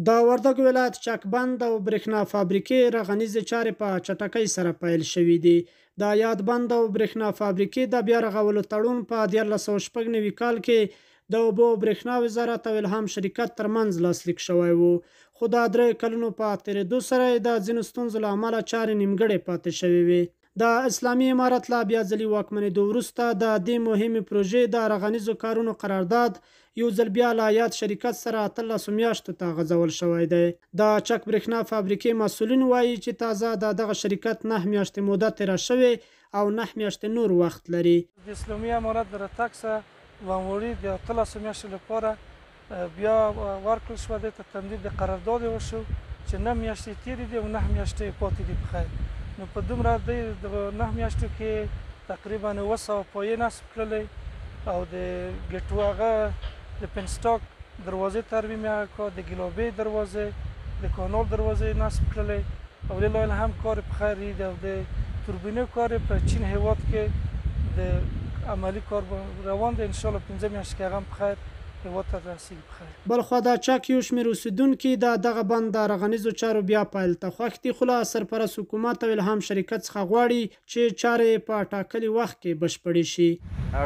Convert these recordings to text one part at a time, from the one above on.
د وردګو ولایت چک بند او برېښنا فابریکې رغنیزې چارې په چټکۍ سره پیل شوې دي. د یاد بند او برېښنا فابریکې د بیا رغولو تړون په 1396 کال کې د اوبو او برېښنا وزارت او الهام شرکت ترمنځ لاسلیک شوی و، خو د 3 کلونو په تېرېدو سره یې د ځینو ستونزو له امله چارې نیمګړې پاتې شوې وې. د اسلامي امارت له بیا ځلي واکمنېدو وروسته د دې مهمې پروژې د رغنیزو کارونو قرارداد یو ځل بیا له یاد شرکت سره 18 میاشتو ته غځول شوی دی. د چک برېښنا فابریکې مسؤلین وایي چې تازه د دغه شرکت 9 میاشتې موده تېره شوې او 9 میاشتې نور وخت لري. د اسلامي امارت د راتګ سره نوموړي د 18 میاشتو لپاره بیا ورکړل شوه، دې ته تمدید د قرارداد یې وشو چې 9 میاشتې تېرې دي او 9 میاشتې یې پاتې دي په خیر. نو په دومره دی دغه 9 میاشتو کې تقریبا 700 پایې نصب کړلې او د ګټو هغه د پنسټاک دروازې ترمیم یې کړه، د ګلابې دروازې، د کانال دروازې نصب کړلې او لله الحمد کار په خیر دی. او د توربینو کار په چین هیواد کې د عملي کار روان دی، انشاءالله 5 میاشتې کې هغه هم په خیر هیواد ته رسېږي په خیر. بلخوا د چک یو شمېر اوسېدونکي د دغه بند د رغنیزو چارو بیا پیل ته خوښ دي، خو له سرپرست حکومت او الهام شرکت څخه غواړي چې چارې یې په ټاکلي وخت کې بشپړې شي.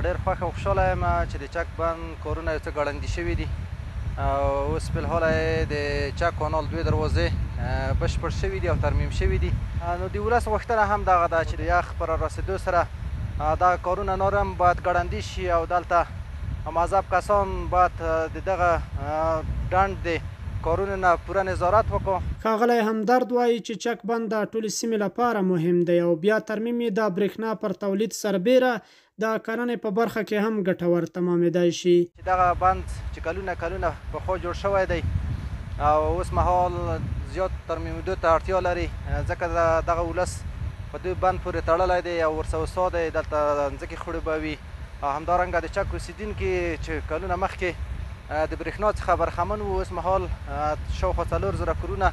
ډېر خوښ او خوشحاله یم چې د چک بند کارونه یو څه ګړندي شوي دي او اوس فلحال د چک کانال 2 دروازې بشپړ شوي دي او ترمیم شوي دي. نو د ولس غوښتنه هم دغه ده چې د یخ په رارسېدو سره دغه کارونه نور هم باید ګړندي شي او دلته معذب کسان باید د دغه ډنډ د کارونو نه پوره نظارت وکړو. ښاغلی همدرد وایي چې چک بند د ټولې سیمې لپاره مهم دی او بیا ترمیم یې د برېښنا پر تولید سربېره د کرنې په برخه کې هم ګټور تمامېدای شي. دغه بند چې کلونه کلونه پخوا جوړ شوی دی او اوس مهال زیات ترمیمېدو ته اړتیا لري، ځکه دغه ولس په دې بند پورې تړلی دی او ورسره وسا دی، دلته ځمکې خړوبوي. همدارنګه د چک اوسېدونکي چې کلونه مخکې د برېښنا څخه برخمن وو، اوس مهال شاوخوا 4000 کورونه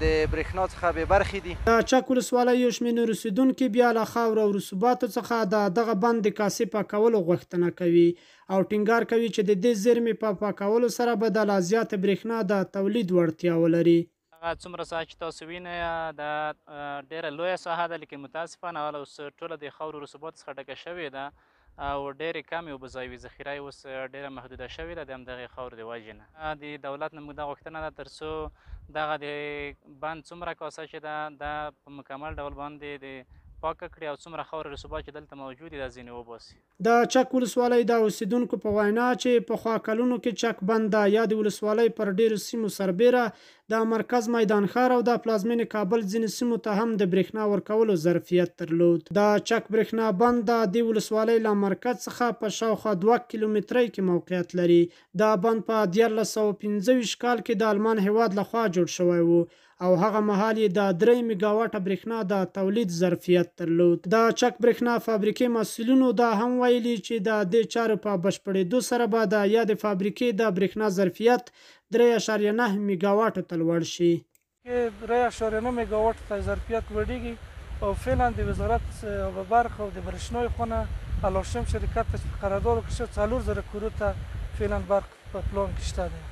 د برېښنا څخه بې برخې دي. د چک ولسوالۍ یو شمېر نور اوسېدونکي بیا له خاورو او رسوباتو څخه د دغه بند د کاسې پاکولو غوښتنه کوي او ټینګار کوي چې د دې زیرمې په پاکولو سره به د لا زیاتې برېښنا د تولید وړتیا ولري. هغه څومره ساحه چې تاسو وینئ دا ډېره لویه ساحه ده، لیکن متاسفانه اوس ټوله د خاورو رسوباتو څخه ډکه شوې ده او ډېرې کمې اوبه ځای وي، ذخیره یې اوس ډېره محدوده شوې ده د همدغې خاورې د وجې نه. د دولت نه موږ دا غوښتنه ده تر څو دغه د بند څومره کاسه چې ده دا په مکمل ډول باندې د پاکه کړي او څومره خاورې رسوبات چې دلته موجود دي دا ځینې وباسي. د چک ولسوالۍ د اوسېدونکو په وینا چې پخوا کلونو کې چک بند د یادې ولسوالۍ پر ډېرو سیمو سربېره د مرکز میدان ښار او د پلازمېنې کابل ځینې سیمو ته هم د برېښنا ورکولو ظرفیت درلود. د چک برېښنا بند د دې ولسوالۍ له مرکز څخه په شاوخوا 2 کیلومترۍ کې موقعیت لري. دا بند په 1325 کال کې د آلمان هېواد لخوا جوړ شوی و او هغه مهال یې د 3 میګاواټه برېښنا د تولید ظرفیت درلود. د چک برېښنا فابریکې مسؤلینو دا هم ویلي چې د دې چارو په بشپړېدو سره به د یادې فابریکې د برېښنا ظرفیت 3.9 میګاواټو ته لوړ شي. 3.9 میګاواټ ته ظرفیت لوړېږي او فعلا د وزارت او برق او د برېښنايي خونه الهاشم شرکت ته چې په قرارداد کې شته 4000 کورو ته فعلا برق په پلان کې شته دی.